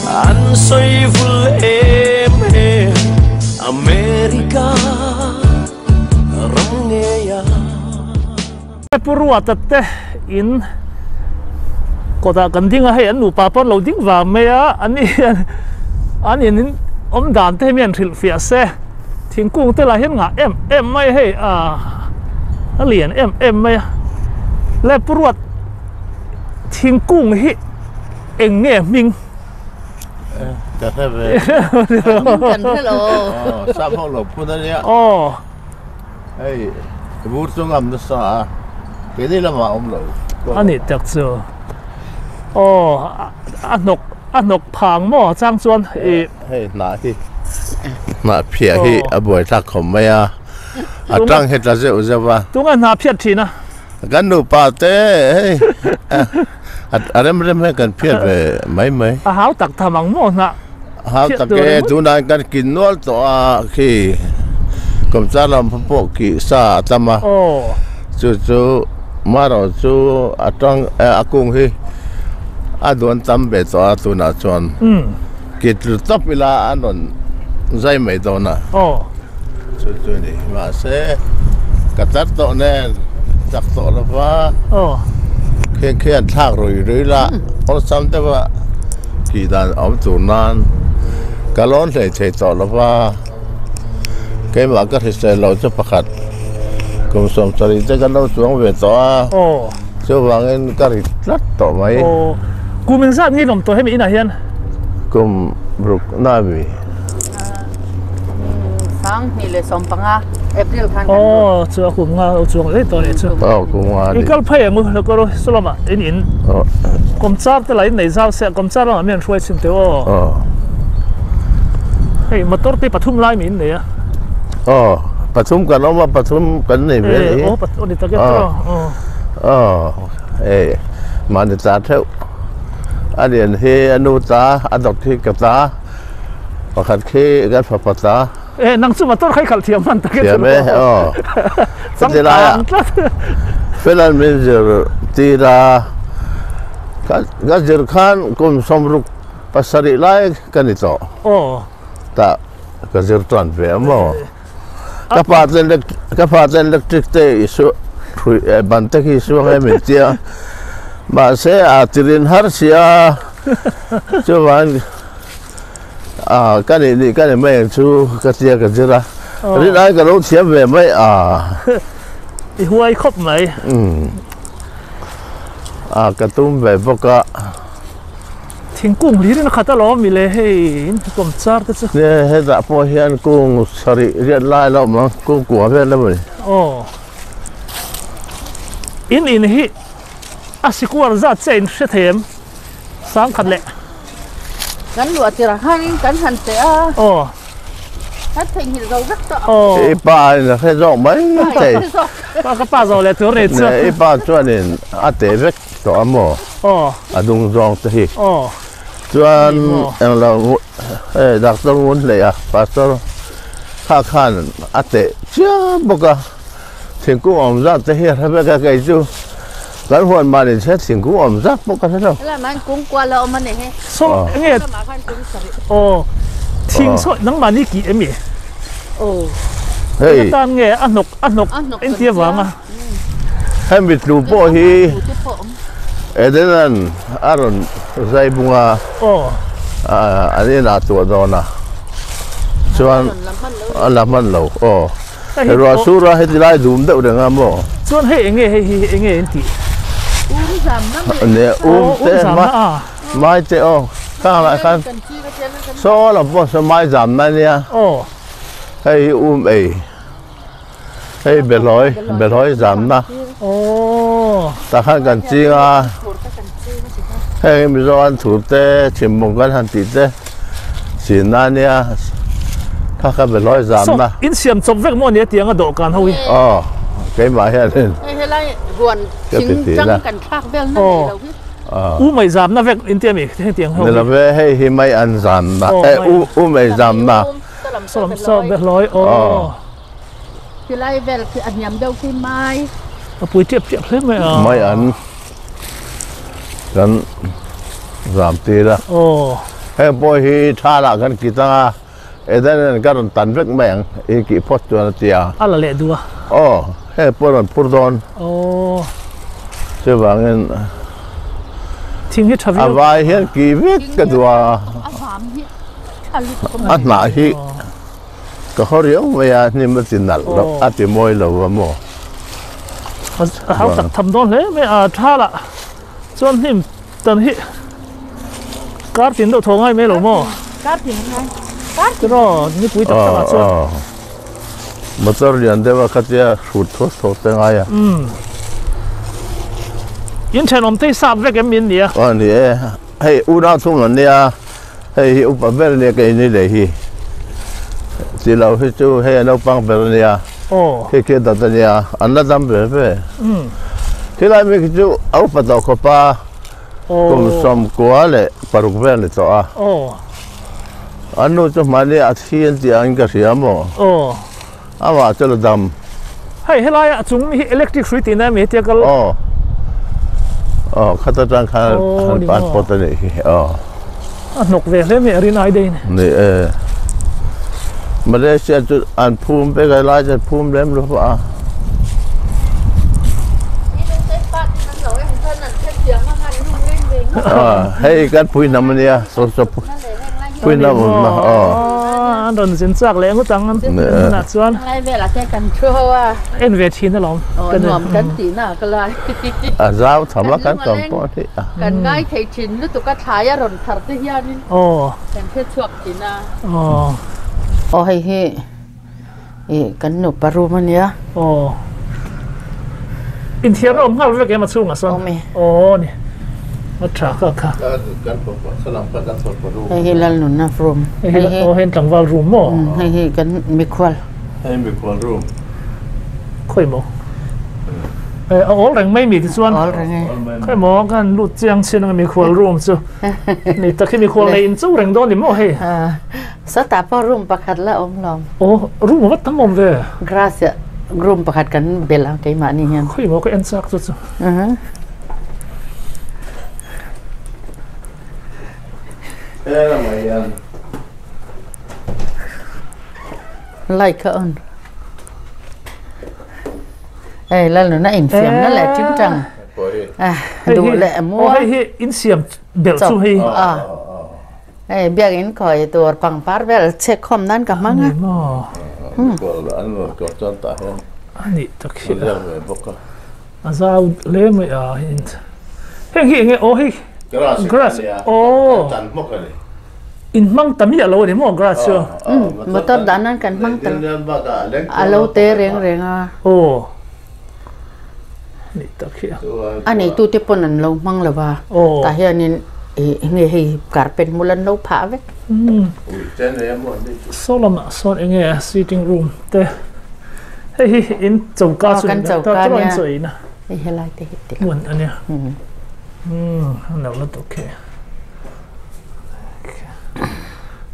An sawi vul em em America ram ngei a. Pu Ruata te in kawtah kan ding a, hei an nupa pawh an lo ding vang mai a, an ni hian an in awm dan te hi mi an hrilhfiah se, thingkung te lah hian ngah em em mai a hei a lian em em mai a, le Pu Ruat thingkung hi eng nge hming? Ka hre ve. Kan hre lo. Sap ho lo phun a nia. Aw. Hei vur chu ngam nasa a, keini lamah a awm lo. A nih tak chu. Aw a hnawk a hnawk phang maw chang chuan i. Hei hnah hi hnah phiah hi a buai thlak khawp mai a, a tang hi tla zeuh zeuh a. Tunge hnah phiat thin a? Kan nupa te hei a rem rem hian kan phiat ve mai mai. A hau tak tham ang maw hnah? Hau tak e, tunah kan kin nual tawh a khi kawmchar lam pawh kih sa a tam a, chu chu marawh chu a tang a kung hi a duan tam ve tawh a tunah chuan kit tlu tawp ila an rawn zai mai dawn a, chu chu a ni mahse ka tar tawh nen chak tawh lo va. Khian khian thlak rui rui la awlsam deuh a tih dan a awm tur nan ka lawn hlei thei tawh lo va, keimah ka hrisel loh chu pakhat kum 70 te kan lo chuang ve tawh a, chuvangin ka rit tlat tawh mai. Kum engzat nge in awm tawh hemi inah hian? Kum ruk na mi. 2015 April khan kan Aw chu a kum nga lo chuang leh tawh leh chu. Aw kum nga ni. I kal phei ang u lo kawr u Solomon in in kawmchar te lah in nei zau se kawmchar lamah mi an hruai chhin teuh aw. Aw. Hei motor te pathum lai mi in nei a. Aw pathum kan awm a pathum kan nei ve a ni. Aw pathum a ni tak e tawh aw. Aw hei mahni ta theuh a lian hi a nu ta a dawt hi ka ta. Pakhat khi kan fapa ta. E nang chu motor kha i khalh thiam hman tak e. Thiam e aw. Chang tang tlat. Felan min zir tir a. Ka zir khan kum 67 lai ka ni tawh. Aw. Tah ka zir tan ve a maw. Ka pa ten ka pa ten electric te i su hrui ban te khi i suang em in tia. Mahse a tirin har sia chuan A ka nih nih ka ni mai ang chu ka tia ka zir a, rin ai ka lo thiam ve mai a. I huai khawp mai. Umm. A ka tum ve bawk a. Thingkung hlir in a khat alawm mi le hei in kawm char te chu. Nia hetah pawh hian kung sarih riat lai la awm ang, kung kua vel emaw ni. Aw. In in hi a sikuar zat chiah in hre thei em? Sangkhat leh. Kan luah tirah khanin kan han teh a. Aw. Kan theihnghilh zo vek tawh. Aw. I pa in a hre zawk mai thei. Pa ka pa zo leh tur ni chu. I pa chuanin a teh vek tawh a maw? Aw. A dung zawng te hi. Aw. Chuan englo hei doctor ngun hlei a pastor kha khan a teh chiam bawk a. Thingkung awm zat te hi a hre vek a kei chu kan huan mahni chhe thingkung awm zat pawh ka hre lo. Helai mah hian kung kual a awm a ni hi. Saw enge Lamah khan kung sarih. Aw thing saw nangmah ni kih em i? Aw. Hei. Eng atan nge a hnawk a hnawk eng tia vang a? Hemi tlu pawh hi Edenan a rawn zai bung a. Aw. An inah tuah dawn a. Chuan a la hman lo aw. Ruah sur a heti lai dum deuh reng a maw? Chuan hei enge hei hi enge in tih? Um zam na mai. Ne um te mai te aw khang lai khan saw lam pawh saw mai zam na nia. Aw. Hei hi um ei. Hei behlawi behlawi zam na. Aw. Tah khan kan ching a. Heng hi Mizo an thur te chhimbawng kan han tih te. Chin na nia kha kha be hlawi zam na. In siam chawp vek maw nia tiang a dawhkan ho hi. Aw keimah hian in. Hei helai huan thing chang kan thlak vel na nei lo hi. U mei zam na vek in tia mi heng tiang ho hi. Ni lo ve hei hi mei an zam na e u mei zam na. Saw saw be hlawi aw. Khilai vel khi a hniam deuh khi mai. A pui tep tep hle mai a. Mai an kan zam tir a. Aw. Heng pawh hi tha lah kan kit anga Eden ka rawn tan vek mai ang i kih phawt chuan a ti a. A la leh duh a. Aw, heng pawh rawn phur dawn. Aw. Chuvangin Thing hi tha viau. A vai hian kih vek ka duh a. A vam hi tha lutuk a hnah hi ka haw riau mai a, hnim a ti nalh lo, a ti mawi lo a maw. A hau tak tham dawn hle mai a, tha lah chuan hnim tan hi kar tin deuh thaw ngai mai lo maw? Kar tin ngai. Kar tin. Tiraw nipui tak tak ah chuan. Motor lian deuh a khatia hrut thawt thawt te ngai a. In thenawm te hi sap vek em min nia? Aw ni e, hei unau thum an nia. Hei hi upa ber ania ka in lei hi ti lo hi chu hei a naupang ber ania khi khi a dawt ania an la dam ve ve khilai mi khi chu a upa tawh khawp a kum sawmkua leh paruk vel a ni tawh a an nu chu hmani a thi an tih angin ka hria maw amah chu la dam. Hei helai ah chung hi electric hrui tihna emaw hetia kal. Aw aw khata tang khan han pan pawt a nih hi aw. A hnawk ve hle mai a rin ai daih a ni. Ni e Malaysia chu an phum vek a lai chuan phum lem lo a. Hei kan pui hnam a nia saw saw pui hnam awm na aw. An rawn zin chak leh ngawt ang an hunah chuan. Lai velah te kan thu ho a. En ve thin alawm. Aw nuam kan tih na ka lai. A zau tham a kan kawm pawh hi a. Kan ngai thei thin lutuk a thlai a rawn thar te hianin. Aw. Kan hre chhuak thin a. Aw. Aw hei hi ih kan nupa room a nia. Aw. Inthiarna awm nghal vek em a chhungah sawn. Awm e. Aw ni. A tha kha kha. Hei hi Lalnunna room. Hei hi aw hei tlangval room maw? Hei hi kan mikhual. Hei mikhual room. Khawi maw? A awl reng mai mi tichuan. Awl reng e. Khawi maw kan lut chiang chin anga mikhual room chu. Ni tak hi mikhual nei in cho reng dawn ni maw hei? Sawtah pawh room pakhat la awm lo. Aw room a va tam awm ve. Grass room pakhat kan bel ang keimahni hian. Khawi maw ka en chak chu chu. Light kha on. Hei Lalnuna infiamna leh tingtang duh leh mual. Hei hi insiam belh chu hei. Hei biakin khawi tur pangpar vel chhek khawm nan ka hmang a. Ani tak hi a zau hle mai a heng hi enge aw hei grass aw in hmang ta miah lo a ni maw grass chu motor dah nan kan hmang ta a lo te reng reng a aw ni tak hi a a neitu te pawn an lo hmang lo va tah hianin ih enge hei carpet hmul an lo phah vek saw lamah sawn enge sitting room te hei hi in choka chu kan choka nia hei helai te hi hmun a nia a no lutuk khi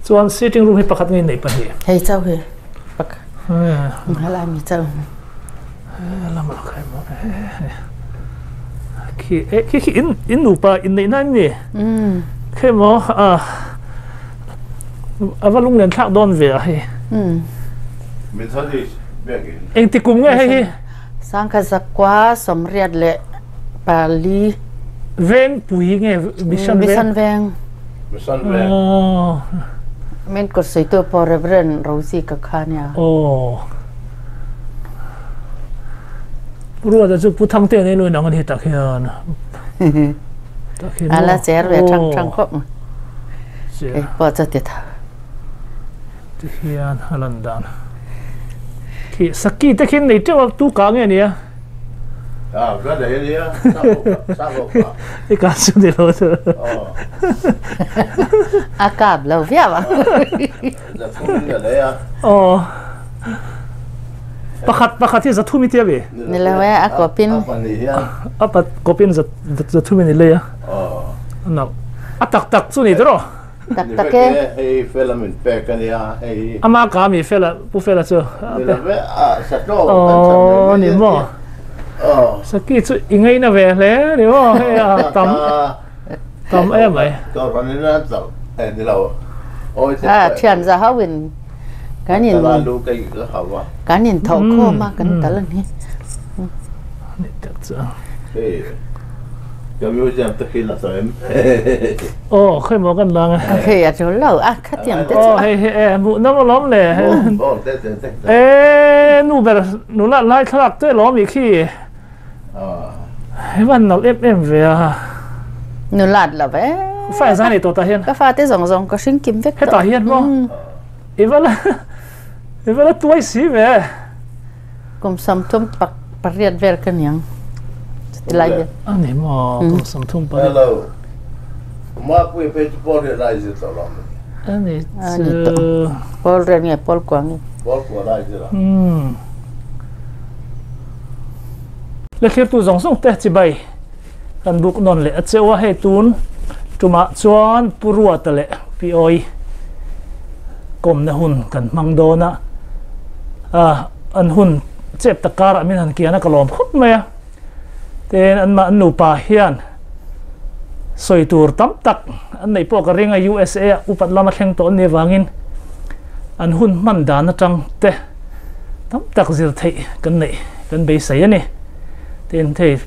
chuan sitting room hi pakhat nge nei pahnih hei chauh hi pakhat helai mi chauh lamah kha emaw khi eh khi khi in in nupa inneih na an ni khi emaw a a va lunglen thlak dawn ve a hei engti kum nge hei hi Sangkhat zakua sawmriat leh pali Vengpui nge Mission Veng Mission Veng Mission Veng Min kut suitu pawh Reverend Rosie ka kha nia. Aw. Pu Ruata chu Pu Thangtea nei luin ang a ni tak hian. Tak hian A la cher ve thang thang khawp mai. Cher. Pawh chu ti tha. Ti hian a lan dan. Khi saki te khin nei teuh a tu ka nge nia. Ah, ka nei ania. Sa ho ka. I ka chu ni lo chu. A kap lo viau ang. Zathum in a nei a. Aw. Pakhat pakhat hi zathum i tia ve. Ni lo e, a kawpin. A pahnih hian. A pat kawpin zathum in i lei a. Aw. A tak tak chu ni tiraw. Tak tak e. Hei fela min pek a nia hei. Ama ka mi fela pu fela chu. Ni lo ve a satlo kan chhan ve mai ni maw. Saki chu i ngaina ve hle ni maw hei a tam tam em mai. Ka rawn in a chauh. Ni lo. Oi te. A thian za ho in kan in la lu kai ka hawa. Kan in tho kho ma kan tal ni. Ni tak chu. Hey. Ka museum te khi la sa em. Oh, khoi mo kan lang. Hei a chu lo a kha tiang te chu. Oh, hei hei mu na mo lom le. Oh, te te te. E nu ber nu la lai thlak te lo mi khi. Hei van nal em em ve a. Nu lat la ve. Fa za ni to ta hian. Ka fa te zong zong ka hring kim vek. Heta hian mo. Ivala ivala tuai si ve. Kum sam thum pak pariat vel ka niang. Tilai ve. Ani mo kum sam thum pariat. Hello. Ma pui pe chu por lai zi to lo. Ani chu Pol re nge pol kwang. Pol kwa lai zi la. Le thlir tu zawng zawng te chi bai kan buk nawn leh a cheu a hei tun tumah chuan Pu Ruata leh Pi Awi kawmna hun kan hmang dawn a, an hun chep tak karah min han kian a ka lawm khawp mai a, tin anmah an nupa hian sawi tur tam tak an neih pawh ka ring a, USA ah upat lama thleng tawh an nih avangin an hun hman dan atang te tam tak zir theih kan neih kan beisei a ni. Tin hei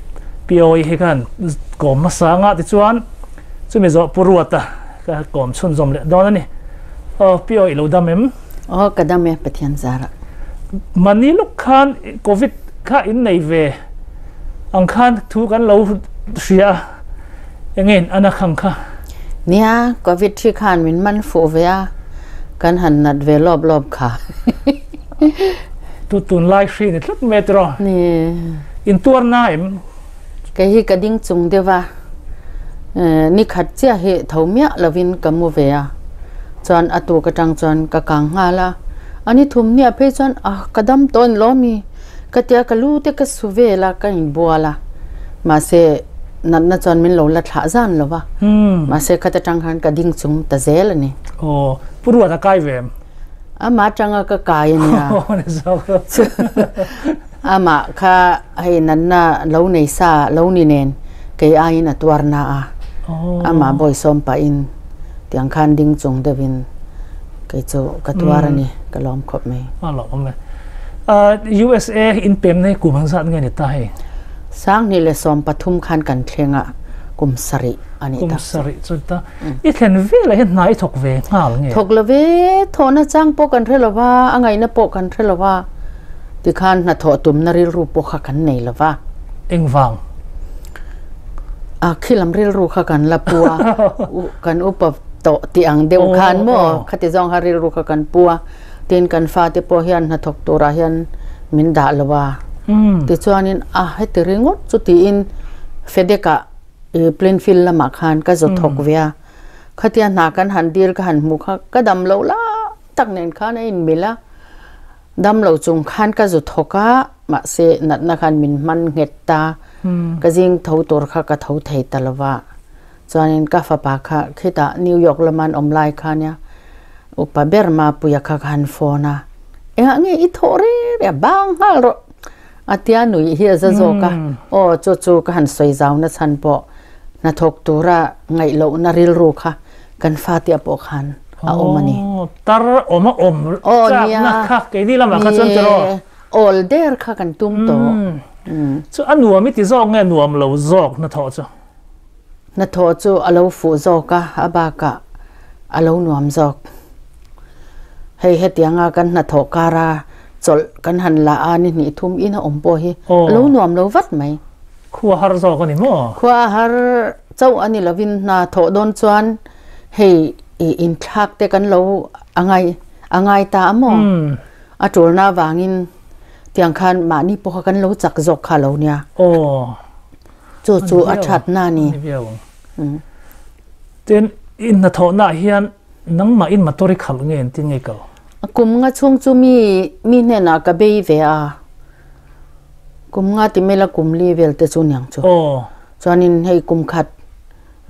POE hi khan kawm hmasa anga tichuan chumi zawh Pu Ruata ka kawm chhunzawm leh dawn a ni. Aw POE lo dam em? Aw ka dam e Pathian zarah. Mahni lawk khan Covid kha in nei ve ang khan thu kan lo hria a, enge in an a khang kha? Nia, Covid thi khan min man fuh ve a, kan han nat ve lawp lawp kha. Tu tunlai hri ni tlat mai tiraw? Ni. In tuar na em? Kei hi ka ding chung deuh a, ni khat chiah hi tho miah lovin ka mu ve a, chuan a tuk atang chuan ka kang nghal a, a ni thum hniah phei chuan a ka dam tawn lo mi ka tia ka lu te ka su vel a ka inbual a, mahse natna chuan min lo la thlah zan lo va, mahse khat atang khan ka ding chung ta zel a ni. Aw, Pu Ruat a kai ve em? Amah atanga ka kai a nia. Amah kha hei natna lo nei sa lo ni nen kei aiin a tuar na a, amah bawisawm pahin tiang khan ding chung deuhin kei chu ka tuar a ni, ka lawm khawp mai. A lawm e. USA in pemna hi kum ang zat nge ni ta hei? 2013 khan kan thleng a, kum sarih a nih tak. Kum sarih chu ta. I thlen velah hian hna i thawk ve nghal nge? Thawk lo ve, thawhna chang pawh kan hre lo va, a ngaihna pawh kan hre lo va, tikhan hnathawh tumna rilru pawh kha kan nei lo va. Engvang? A khilam rilru kha kan la pu a, kan upa tawh tih ang deuh khan maw khati zawng kha rilru kha kan pu a, tin kan fate pawh hian hnathawk turah hian min dah lo a. Tichuanin a heti ringawt chu tiin Fedek-ah I Plainfield lamah khan ka zaw thawk ve a, khatia hna kan han dil ka han hmuh kha ka dam loh lai tak nen khan a inmil a, dam lo chung khan ka zaw thawk a, mahse natna khan min hman nghet ta, ka zing tho tur kha ka tho thei ta lo va, chuanin ka fapa kha khitah New York lama an awm lai kha nia upa ber Mapuia kha ka han phone a, engah nge i thawh reng reng a, bang nghal rawh. A tia nui hi a za zawk a, aw chu chu ka han sawi zau na chhan pawh hnathawk tura ngaih lohna rilru kha kan fatia pawh khan a awm a ni. Aw tar awm a awm chakna kha keini lamah kha chuan tiraw? Awl der kha kan tum tawh. Chu a nuam i ti zawk nge nuam lo zawk hnathawh chu? Hnathawh chu a lo fuh zawk a, a bakah a lo nuam zawk. Hei hetianga kan hnathawh kara chawlh kan han la a ni hnih thum in a awm pawh hi a lo nuam lo vat mai. Khua har zawk a ni maw? Khua har chauh a ni lovin hna thawh dawn chuan hei i inthlak te kan lo a ngai a ngai ta a maw? A tulna avangin tiang khan mahni pawh kha kan lo chak zawk kha lo nia. Aw. Chu chu a thatna a ni. Tin, i hnathawhnaah hian nangmah in motor i khalh nge engtin nge i kal? Kum nga chhung chu mi mi hnenah ka bei ve a, kum nga ti mela kum li vel te chu niang chu. Chuanin hei kum khat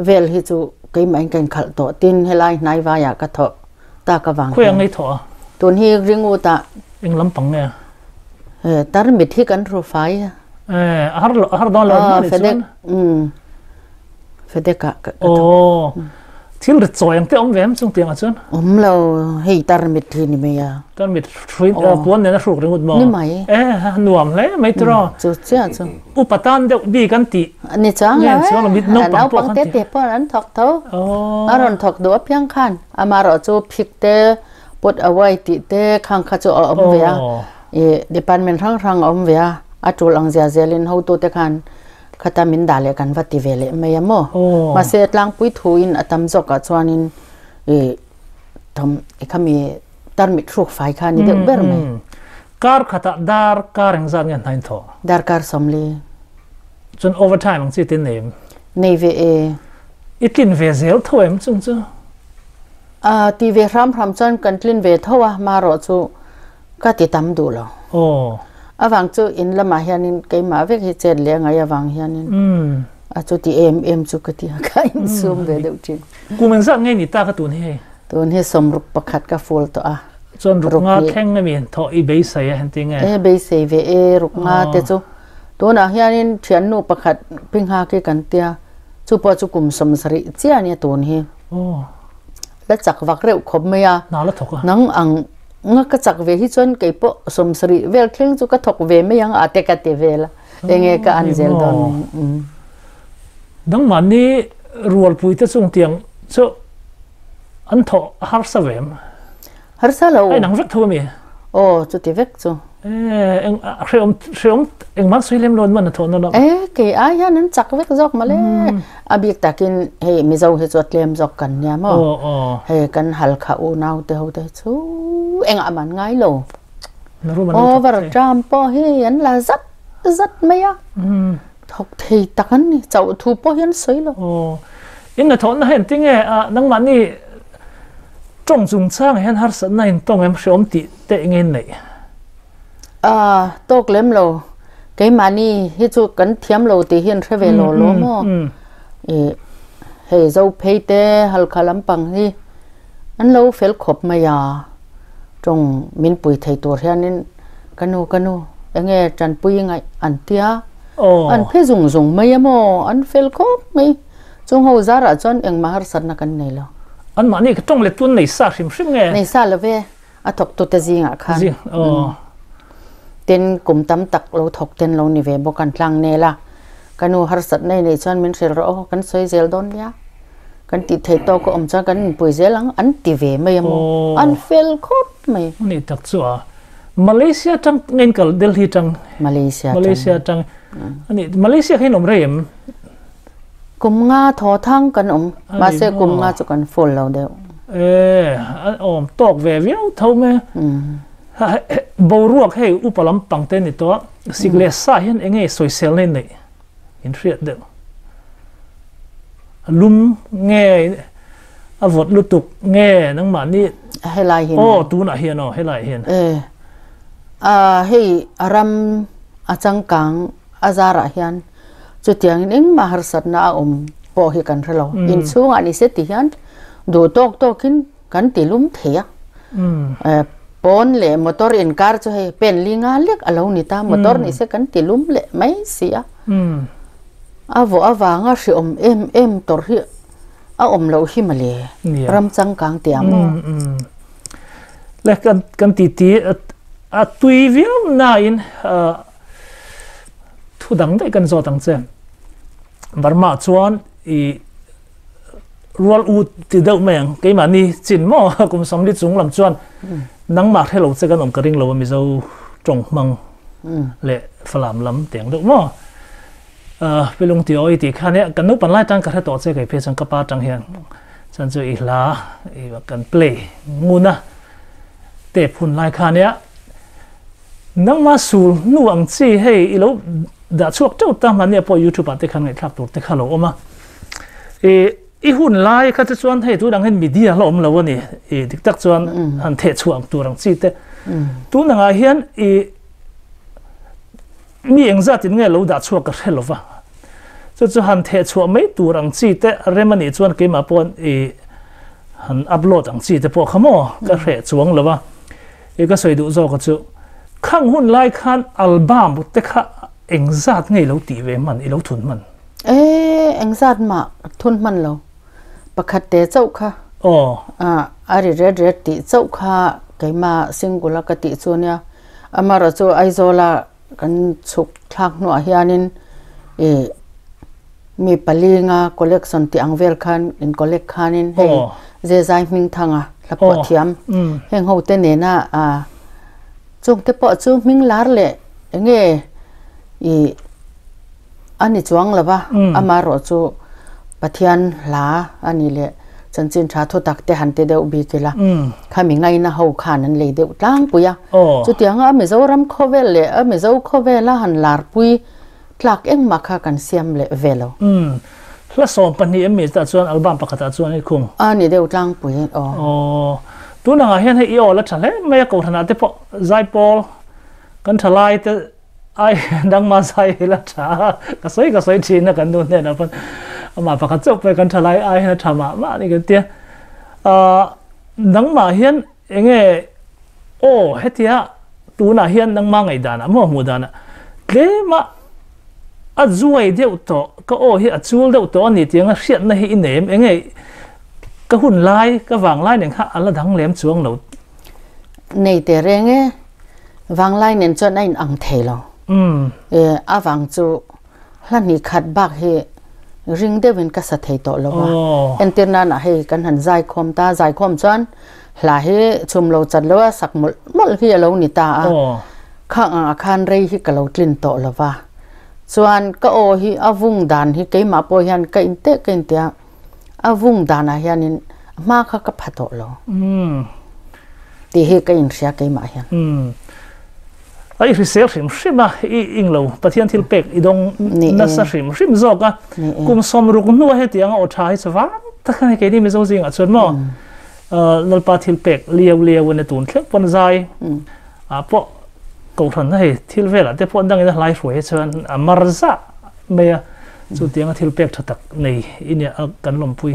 vel hi chu keimah in ka inkhalh tawh tin helai hnai vaiah ka thawh tak avang hian. Khawi ang ngei thawh a? Tun hi ringut ah. Eng lampang nge a? Tar mit hi kan ru fai a. A har a har dawn lo emaw ni chuan. Fedek ah ka thawh. Thil rit chawi ang te awm ve em chung tiangah chuan? Awm lo, hei tarmit hi ni mai a. Tarmit hruin puan nen a hruk ringawt maw? Ni mai. E, nuam hle mai tiraw. Chu chiah chu. Upa tan deuh bik an tih. Ni chuang lo e, naupang te te pawh an thawk tho. A rawn thawk duh apiang khan amaherawh chu phik te put away tih te khang kha chu a awm ve a. I department hrang hrang a awm ve a, a tul ang zia zelin hotute khan Khata min dah leh kan va ti ve leh mai a maw? Mahse tlangpui thuin a tam zawkah chuanin i thawm i khami tarmit hruk fai kha a ni deuh ber mai. Kar khatah dar kar engzat nge hnain thawh? Darkar 40. Chuan overtime ang chi te nei em? Nei ve e. I tlin ve zel tho em chung chu? A ti ve hram hram chuan kan tlin ve tho a, marawh chu Ka ti tam duh lo. Aw. Avang chu in lamah hianin keimah vek hi chet leh angai avang hianin a chu ti em em chu ka ti a, ka insum ve deuh thin. Kum engzat nge ni ta ka tun hi hei? Tun hi 61 ka full tawh a. Chuan ruk nga thleng emi thawh i beisei a henti nge? E beisei ve e ruk nga te chu. Tunah hianin thiannu pakhat Pingha khi kan tia, chu pawh chu kum 70 chiah ania tun hi. Aw. La chak vak reuh khawp mai a. Hna la thawk a. Nang ang nga ka chak ve hi chuan kei pawh 70 vel thleng chu ka thawk ve mai ang a te ka ti vel a. Enge ka an zel dawn mai. Nangmahni rualpui te chung tiang chu an thawh harsa ve em? Harsa lo. A inang vek tho ami? Aw, chuti vek chu. Eh, eng hreawm hreawm engmah sawi lem lo an man a thawhna lam. Eh, kei ai hian an chak vek zawk mawle. A bik takin hei Mizo hi chu a tlem zawk kan nia maw. Aw aw. Hei kan Halkha unau te ho te hi chu engah man ngai lo. Narum an lo thawk Over term pawh hi an la zat zat mai a. Thawk thei tak an ni, chauh thu pawh hi an sawi lo. Aw, in hnathawhna hian tinge a nangmahni tawng chungchangah hian harsatna in tawng em hreawm tih te eng nge in neih? A, tawk lem lo. Keimahni hi chu kan thiam lo tih hi an hre ve lo lo maw? I hei Zophei te Halkha lampang hi an lo fel khawp mai a, tawng min pui thei tur hianin Ka nu, ka nu, enge tanpui ngaih an tia, an phe zung zung mai a maw, an fel khawp mai. Chung ho zarah chuan engmah harsatna kan nei lo. Anmahni ka tawng let tun nei sa hrim hrim nge? Nei sa lo ve, a thawktute zingah khan. Zing, aw. Tin, kum tam tak lo thawk ten lo ni ve bawk an tlang nel a. Ka nu harsatna i neih chuan min hrilh rawh aw, kan sawi zel dawn nia. Kan tih theih tawk a awm chuan kan inpui zel ang, an ti ve mai a maw, an fel khawp mai. Ni tak chu a. Malaysia tang ngen kal Delhi tang Malaysia tang Malaysia tang ani Malaysia khin om rei em kum nga tho thang kan om mahse kum nga chu kan full lo deuh e om tok ve viau tho me boruak hei upa lam pang te ni to sik le sa hian enge soisel nei nei in hriat deuh lum nge A vawt lutuk nge nangmah nih? Helai hian. Aw tunah hian aw helai hian. E a hei a ram a changkang a zarah hian chutiangin engmah harsatna a awm pawh hi kan hre lo. Inchhungah ni se ti hian duh tawk tawkin kan ti lum thei a. Pawn leh motor inkar chu hei pen li nga lek a lo ni ta motor ni se kan ti lum leh mai si a. A vawh avanga hreawm em em tawrh hi A awm loh hi mawle, ram changkang tih ah maw? Le kan kan ti ti a tui viau nain thu dang daih kan zawt ang che. Burma chuan i rual u ti deuh mai ang keimahni chin maw kum 40 chung lam chuan nangmah hre lo che kan awm ka ring lo a Mizo tawng hmang leh Falam lam tiang deuh maw. Pi lung ti aw i tih khan e kan naupan lai tang ka hre tawh che kei phei chuan ka pa tang hian chuan chu i hla i kan play ngun a tape hun lai khan e nangma sul hnu ang chi hei i lo dah chhuak teuh ta hmani pawh youtube ah te khan ngaihthlak tur te kha lo awm a i i hun lai kha chu chuan hei tunang hian media la awm lo a ni i dik tak chuan han theh chhuah tur ang chi te tunangah hian i Mi engzatin nge lo dah chhuak ka hre lo va, chu chu han theh chhuah mai tur ang chi te rem a nih chuan keimah pawh i han upload ang chi te pawh kha maw ka hreh chuang lo va, i ka sawi duh zawk a chu khang hun lai khan album te kha engzat nge i lo tih ve hman, i lo thun hman? E, engzat mah thun hman lo. Pakhat te chauh kha. Aw. A ri ret ret tih chauh kha keimah single a ka tih chu nia. Amaherawhchu Aizawla kan chhuk thlak hnuah hianin ih mi palinga collection tih ang vel khan in collect khanin hei Zezai Hmingthanga hla pawh thiam heng ho te nena ah chung te pawh chu hming lar leh enge ih A ni chuang lo va, amaherawhchu Pathian hla a ni leh chanchin tha thutak te han ti deuh bik ila, khami ngaina ho khan an lei deuh tlangpui a. Chutianga a Mizoram khawvel leh a Mizo khawvela han larpui tlak engmah kha kan siam leh ve lo. Hla 12 em mi tah chuan album pakhatah chuan i khung. A ni deuh tlangpui aw. Aw. Tunangah hian hei i aw la tha hle mai a, Kohhranah te pawh Zaipawl kan thalai te Ai nangmah zai hi la tha a, ka sawi ka sawi thin a kan nu hnenah pawn amah pakhat chauh pawh kan tha lai ai hian a tha mah mah a ni kan tia. Ahh nangmah hian enge aw hetia tunah hian nangmah ngaihdanah maw hmuh danah tlema a zuai deuh tawh ka aw hi a chul deuh tawh a ni tih anga hriatna hi i nei em enge ka hun lai ka vang lai nen kha a la dang lem chuang lo. Nei teh reng e. Vanglai nen chuan a in ang thei lo. E a vang chu hla hnih khat bak hi ring deuhin ka sa thei tawh lo a. Entir nan ah hei kan han zai khawm ta, zai khawm chuan hla hi chhum lo chat lo a sak mawlh mawlh hi a lo ni ta a. Khang ang ah khan rei hi ka lo tlin tawh lo va. Chuan ka aw hi a vung dan hi keimah pawh hian ka in teh ka in teh a. A vung danah hianin hma kha ka pha tawh lo tih hi ka inhria keimah hian. A i hrisel hrim hrim a, i ing lo Pathian thil pek i dawng nasa hrim hrim zawk a, kum 60 hnua hetianga aw tha hi chu vang tak a ni keini Mizo zingah chuan maw Lalpa thil pek liau liau in a tun thleng pawn zai ah pawh Kohhran hei thil velah te pawh dangin a hlai hruai hi chuan a mar zah mai a, chutianga thil pek tha tak nei i nia a kan lawmpui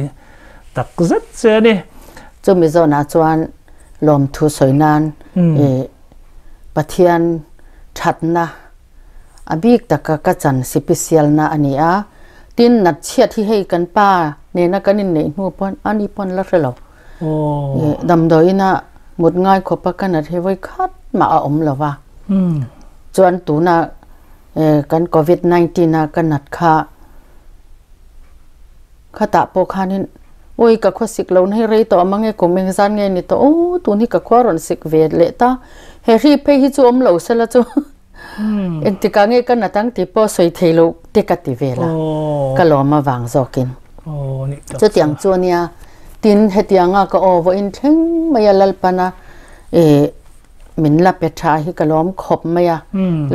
tak zet che a ni. Chumi zawnah chuan lawmthu sawi nan i Pathian thatna a bik taka ka chan sipisialna a ni a, tin nat chhiat hi hei kan pa nena kan inneih hnu pawn ani pawn la hre lo. Damdawiina mut ngai khawpa ka nat hi vawi khat mah a awm lo va, chuan tuna kan covid 19 a ka nat kha khatah pawh khanin awi ka khua sik lo na hi rei tawh mang e kum eng zan nge ni tawh aw tun hi ka khua rawn sik ve leh ta he hri phei hi chu awm lo sela chu engtikah nge ka nat ang tih pawh sawi thei lo te ka ti vel a ka lawm avang zawkin chutiang chu ania tin hetianga ka aw vawiin thleng mai a Lalpana ih Min la pe tha hi ka lawm khawp mai a,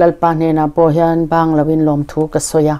Lalpa hnenah pawh hian bang loin lawmthu ka sawi a.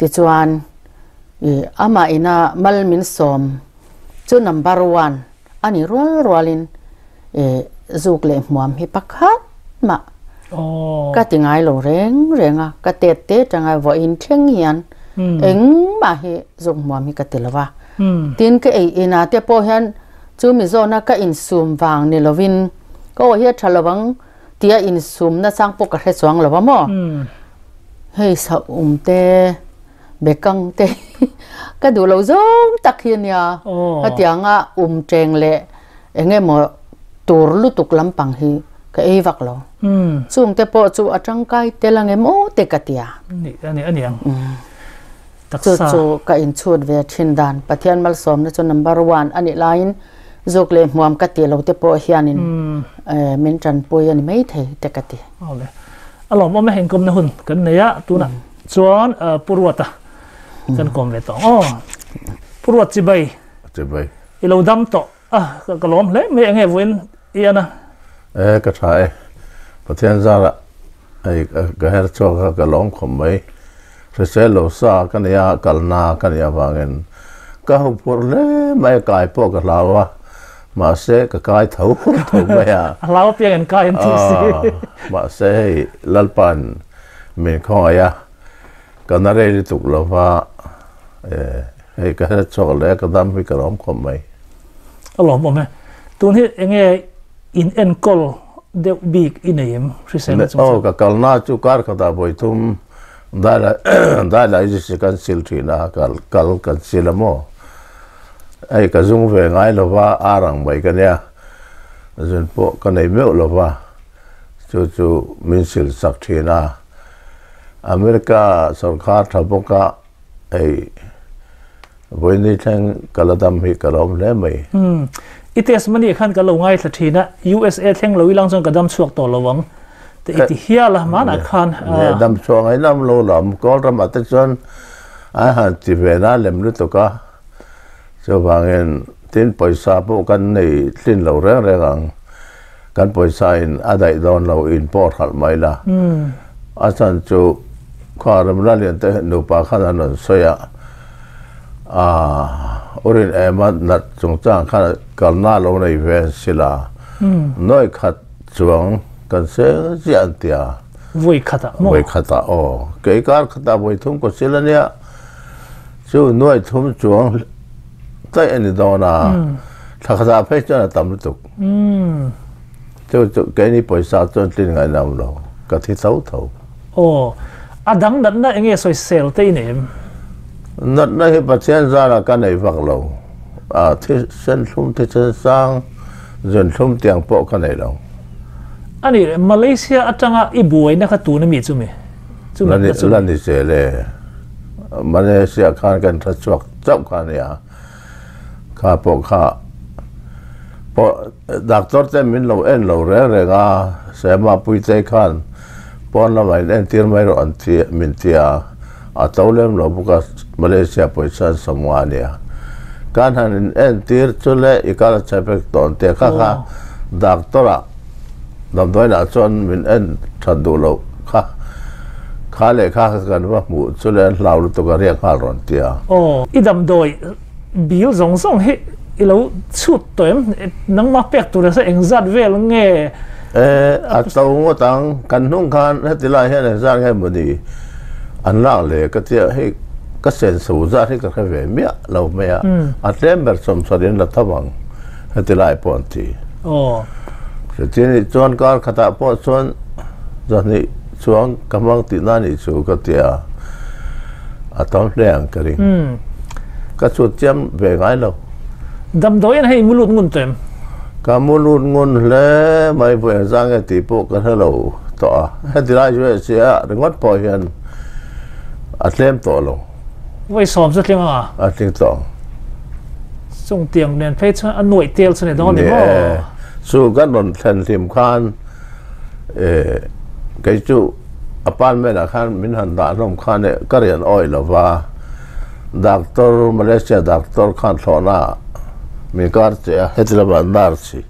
Tichuan i amah ina mal min sawm chu number one a ni rual rualin i zuk leh hmuam hi pakhat mah ka ti ngai lo reng reng a, ka tet te tanga vawiin thleng hian engmah hi zuk hmuam hi ka ti lo va. Tin ka ei inah te pawh hian chu mi zawhna ka insum vang ni lovin ka aw hi a tha lo ang tia insum nachang pawh ka hre chuang lo a maw? Hei saum te, bekang te ka duh lo zawng tak hi a nia. Hetianga um teng leh eng emaw tur lutuk lampang hi ka ei vak lo. Chung te pawh chu a tangkai tel ang em aw te ka tia. Chu chu ka inchhut ve thin dan. Pathian malsawmna chu number one a nih laiin zuk leh hmuam ka tih lo te pawh hianin min tanpui a ni maithei te ka ti. Awle. A lawmawm e inkawmna hun kan nei a tunah chuan Pu Ruata kan kawm ve tawh ang aw. Pu Ruat chibai. Chibai. I lo dam tawh a ka lawm hle mai enge vawiin i an a. E ka tha e. Pathian zarah hei ka her chhuak a ka lawm khawp mai. Hrisel lo sa ka nia kalna ka nih avangin ka hu phurh hle mai a kai pawh ka hlau a mahse ka kai tho tho mai a. A hlau apiang in kai an tih si. Mahse hei Lalpa'n min khawngaih a ka na rei lutuk lo va hei ka hre chhuak leh a ka dam hi ka lawm khawp mai. A lawmawm e. Tun hi enge in enkawl deuh bik i nei em hriselna chung chuan? Aw ka kalna chu kar khatah vawi thum dialysis kan sil thin a, kal kan sil a maw? Hei ka zung ve ngai lo va, ar ang mai ka nia, zun pawh ka nei meuh lo va, chu chu min sil sak thin a. America sorkar tha bawk a, hei Vawiini thleng ka la dam hi ka lawm hle mai. Umm. I test mani khan ka lo ngaithla thin a, USA thleng lo ilang chuan ka dam chhuak tawh lo ang te i ti hial a, hmanah khan a. Nge dam chhuak ngai lam lo lam, Kawl ramah te chuan an han ti ve na lem lutuk a, chuvangin tin pawisa pawh kan nei tlin lo reng reng ang, kan pawisa in a daih dawn lo in pawh hralh mai la. A chhan chu khuang remla lian te nupa khan an rawn sawi a, aah urin ema nat chungchang khan kalna lo nei ve an si la, nawi khat chuang kan seng ziah an ti a. Vawi khatah maw? Vawi khatah aw. Kei kar khatah vawi thum ka sil a nia, chu nuai thum chuang daih a ni dawn a, thla khatah phei chuan a tam lutuk. Chu chu keini pawisa chuan tlin ngaih nam lo, ka thi tho tho. Aw, a dang natna eng nge sawisel te i nei em? Natna hi Pathian zarah ka nei vak lo, a thisen thlum, thisen sang, zun thlum tiang pawh ka nei lo. A nih, Malaysia atanga i buaina kha tun ami chu mi? Chu natna chu mi? La ni zel e. Malaysia khan kan tha chhuak chauh kha a nia. Kha pawh kha pawh doctor te min lo en lo reng reng a, Sema Puitei khan pawn lamah in entir mai rawh an ti min ti a, a to lem lo bawk a, Malaysia pawisa an sawm nga a nia. Kan han in entir chu le i kal a chhe vek tawh an ti a, kha kha doctor ah damdawiinah chuan min en that duh loh kha, kha leh kha kha kan va hmuh chu le an hlau lutuk a riak nghal rawn ti a. Aw, i damdawi bil zawng zawng hi i lo chhut tawh em? Nangmah pek tur nasa engzat vel nge? E, a to ngawt ang, kan hnung khan heti lai hian engzat nge mawni an lak le ka tia hei ka senso zat hi ka hre ve miah lo mai a, a tlem ber sawmsawr in la tho ang heti lai pawh an ti. Aw. Chutin chuan kar khatah pawh chuan zahnih chuang ka hmang tihna nih chu ka ti a, a tam hle ang ka ring. Ka chhut chiam ve ngai lo. Damdawiin hei mu lut ngun tawh em? Ka mu lut ngun hle mai, vawi engzah nge tih pawh ka hre lo tawh a, heti lai chu hei sia ringawt pawh hian a tlem tawh lo. Vawi sawm chu a tling ang a? A tling tawh ang. Chung tiang nen phei chuan a nuaih tel chu ni dawn ni maw? Ni e, chu kan rawn thlen hlim khan kei chu apartment ah khan min han dah hlawm khan e ka rian awih lo va, doctor Malaysia doctor khan thlawhna ah min kar che a, heti lamah nurse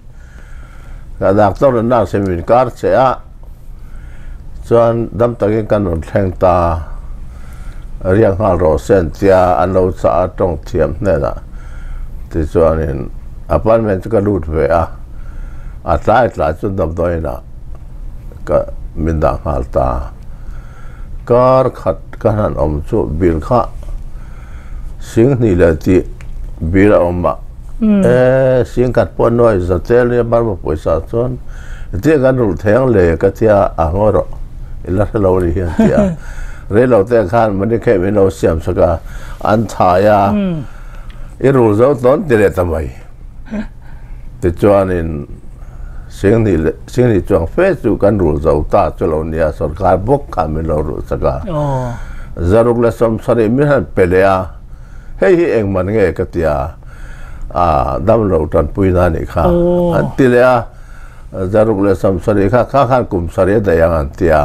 hi doctor leh nurse hi min kar che a, chuan dam takin kan rawn thleng ta. Riak nghal rawh se an tia, an lo chah a tawng thiam hnenah tichuanin apartment chu ka lut ve a, a tlai tlai chu damdawiinah ka min dah nghal ta. Kar khat ka hnan awm chu bill kha singhnih leh tih bill a awm a, e singkhat pawh nuai za tel nia Burma pawisa chuan tia kan rulh thei ang le ka tia a ngawi rawh i la hre lo a ni hian tia rei lo te khan money khe min lo siam sak a an thai a i rul zo tawn ti leh ta mai tichuanin singhnih leh singhnih chuang fe chu kan rul zo ta chu lo nia sorkar bawk khan min lo rulh sak a zaruk leh sawmsarih min han pe leh a hei hi engman nge ka tia a damlo tanpuina a nih kha an ti leh a zaruk leh sawmsarih kha kha khan kum sarih a daih ang an ti a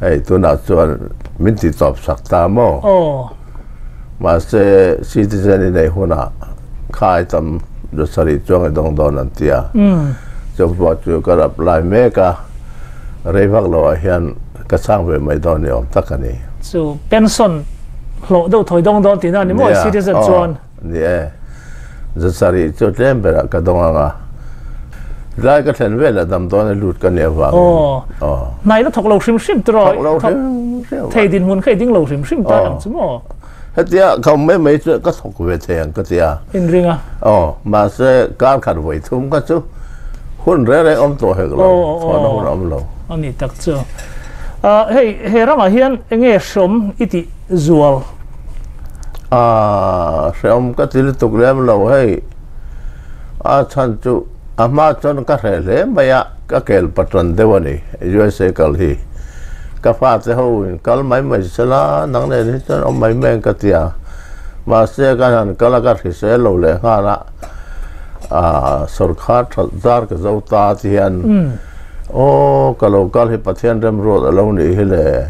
hei tunah chuan min ti tawp sak ta maw mahse citizen i neih hunah kha ai tam za sarih chuang i dawng dawn an ti a chu pawh chu ka rap lai mek a rei vak loh ah hian ka chang ve mai dawn ni awm tak a ni. Chu pension hlawh deuh thawi dawng dawn tihna a ni maw citizen chuan? Ni e, zasarih chu tlem berah ka dawng ang a, tlai ka thlen velah damdawn a lut ka nih avangin. Aw, hnai la thawk lo hrim hrim tiraw? Thawk lo hrim hrim. Thei dinhmun kha i ding lo hrim hrim ta ang chu maw? Hetia ka awm mai mai chu ka thawk ve thei ang ka ti a. Inring a. Aw, mahse kar khat vawi thum kha chu hun reng reng awm tawh hek lo, chhuahna hun a awm lo. A ni tak chu. Hei, he ramah hian enge hreawm i tih zual? A, hreawm ka ti lutuk lem lo hei. A chhan chu a hma chuan ka hreh hle mai a, ka kel patran deuh a ni USA kal hi. Ka fate ho in kal mai mai sela nang nen hi chuan awm mai mai ang ka ti a. Mahse ka han kal a ka hrisel lo leh nghal a, a sawrkhar that zar ka zo ta ti hian aw ka lo kal hi Pathian remruat a lo nih hi le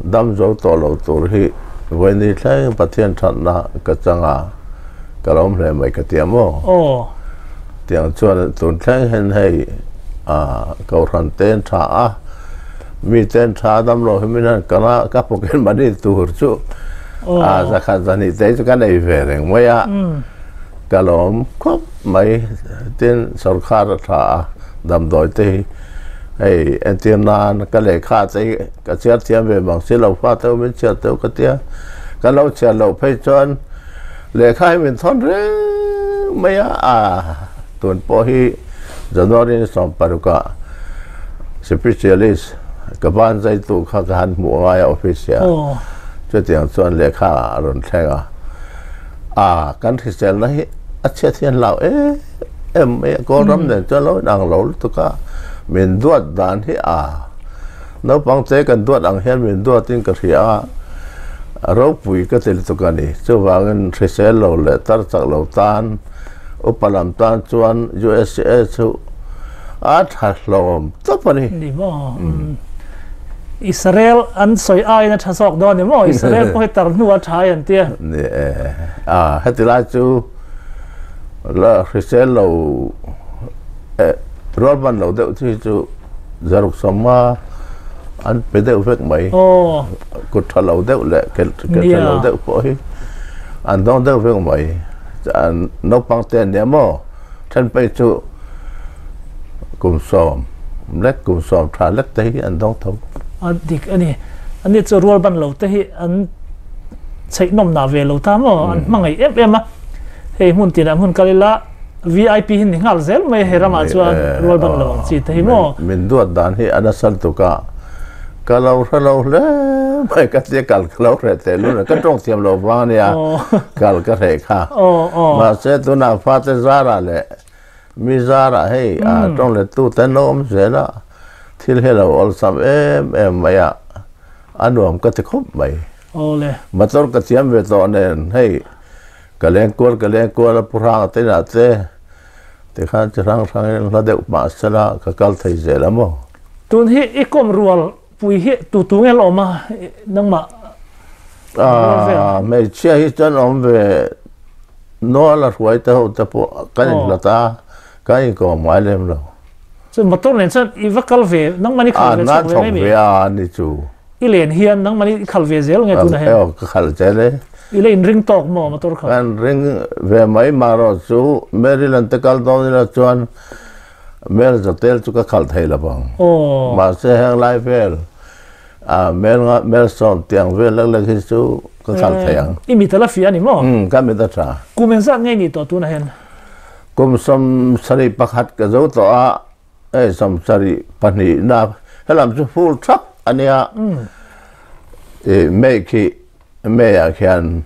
dam zo tawh lo tur hi vawiini thleng Pathian thatna ka chang a. Ka lo awm hle mai ka ti a maw? Aw. Tiang chuan tun thleng hian hei kohhran te an tha a, mi te an tha a dam lo hi min han kal a, ka pocket money tur chu zakhat zahnih te chu ka nei ve reng mai a, ka lo awm khawp mai. Tin, sorkar a tha a, damdawi te hi hei entir nan ka lehkha te hi ka chhiar thiam ve mang si lo, fa te min chhiar teuh ka tia, ka lo chhiar loh phei chuan Lehkha hi min thawn reng mai a, a tun pawh hi January ni 16 ah specialist ka ban zaitu kha ka han hmuh ngai a office ah chutiang chuan lehkha a rawn thleng a, a kan hriselna hi a chhiat hian hlau em em mai a, Kawlram nen chuan lo inang lo lutuk a, min duat dan hi a. Naupang che kan duat ang hian min duatin ka hria a, a ropui ka ti lutuk a ni. Chuvangin hrisel lo leh tar chak lo tan, upa lam tan chuan USA chu a tha hlawm tawp a ni. Ni maw? Israel an sawi aiin a tha zawk dawn ni maw? Israel pawh hi tar hnu a tha ai an tia. Ni e. A, heti lai chu la hrisel lo rualban lo deuh chu hi chu Zaruk sawma an pe deuh vek mai. Kut tha lo deuh leh ke tha lo deuh pawh hi an dawng deuh vek mai. An naupang te an nia maw? Then phei chu kum 10 lek kum 10 tha lek te hi an dawng tho. A dik a ni. Ani chu rual ban lo te hi an chheih nawm nah ve lo ta maw? An hmangaih em em a. Hei hmun tinah hmun kal ila. VIP hi ni nghal zel mai he ramah chuan rual ban lo ang chi te hi maw. Min duat dan hi a nasal tuk a, ka lo hre lo hle mai ka tia kal ka lo hreh teh lul a, ka tawng thiam lo vang ania kal ka hreh kha. Mahse tunah fate zarah leh mi zarah hei a tawng lettu te an lo awm zel a, thil hi a lo awlsam em em mai a, a nuam ka ti khawp mai. Motor ka thiam ve tawh nen hei Ka leng kual ka leng kual a pu hrang te inah te tikhan chi hrang hrang in hla deuh mah sela ka kal thei zel a maw. Tun hi i kawm rual pui hi tu tu nge la awm a nangmah rual vel? Aaa hmeichhia hi chuan awm ve nual a hruai te ho te pawh kan inhlat a kan inkawm ngai lem lo. Chu motor nen chuan i va kal ve nangmah ni khalh ve chhuak ve mai mi? A nan chhawk ve a ni chu. I len hian nangmah i khal ve zel nge tunah hian? Aw ka khal zel e. I la inring tawk maw motor kha? Kan ring ve mai marawh chu Maryland te kal dawn ila chuan Mel zatel chu ka khal thei lo vang. Mahse heng lai vel a mel nga mel sawm tiang vel lek lek hi chu ka khal thei ang. I mit a la fiah a ni maw? Umm ka mit a tha. Kum engzat nge i nih tawh tunah hian? Kum 71 ka zo tawh a. Hei 72 na helam chu full thap a nia i May khi May ah khian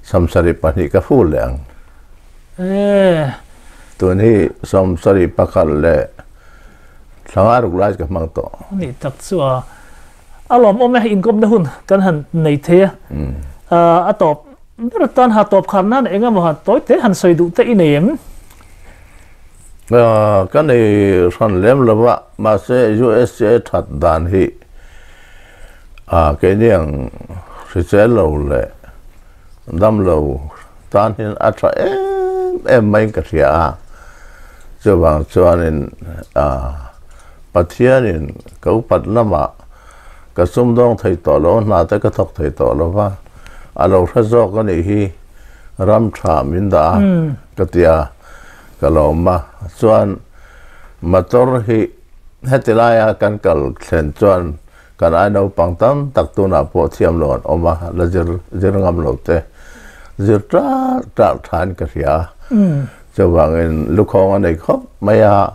72 ka full leh ang. Tun hi 71 leh thla ruk lai ka hmang tawh. Ni tak chu a a lawmawm e inkawmna hun kan han nei thei a. A tawp ber atan ha tawp khar nan eng emaw han tawi te han sawi duh te i nei em? Ka nei hran lem lo va, mahse USA that dan hi keini ang hrisel lo leh dam lo tan hian a tha em em maiin ka hria a. Chuvang chuanin Pathianin ka upat lamah ka sumdawng thei tawh lo, hna te ka thawk thei tawh lo va, a lo hre zawk a nih hi ram tha min dah a ka ti a, ka lawm a. Chuan motor hi heti laia kan kal thlen chuan kan ai naupang tam tak tunah pawh thiam lo an awm a, la zir zir ngam lo te zir ṭalh ṭalh thain ka hria a. Chuvangin lukhawng a nei khawp mai a,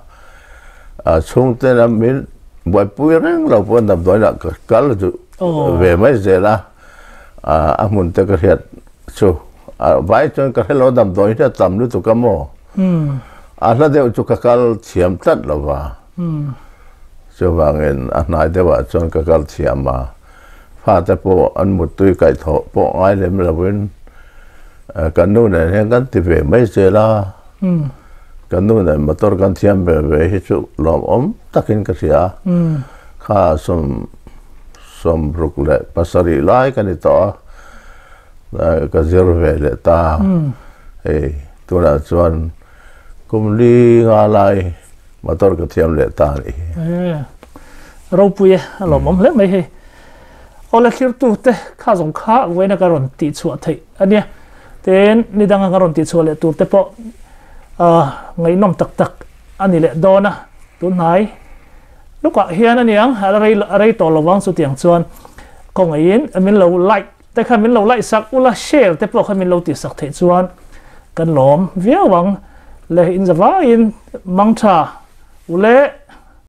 chhungten a min buaipui reng lo pawh damdawiinah ka kal duh ve mai zel a, a hmun te ka hriat chu vai chuan ka hre lo damdawi hi a tam lutuk a maw a hla deuh chu ka kal thiam tlat lo va chuvangin a hnai deuhah chuan ka kal thiam a fate pawh an muttui kaihthawh pawh ngai lem lovin kan nu nen hian kan ti ve mai zel a kan nu nen motor kan thiam ve ve hi chu lawmawm takin ka hria kha sawm 67 lai ka ni tawh a, ka zir ve leh ta. Hei tunah chuan kum li nga lai motor ka thiam leh ta a nih hi. Ropui e, a lawmawm hle mai hei. Awle thlirtu te kha zawng kha vawiina ka rawn tihchhuah theih a nia. Tin, ni danga ka rawn tihchhuah leh tur te pawh ngaihnawm tak tak a ni leh dawn a, tunhnai. Lukah hian a niang, a la rei a rei tawh lovang chutiang chuan kawngaihin min lo like te kha min lo like sak ula share te pawh kha min lo tih sak theih chuan kan lawm viau ang le in zavaiin mangtha ule.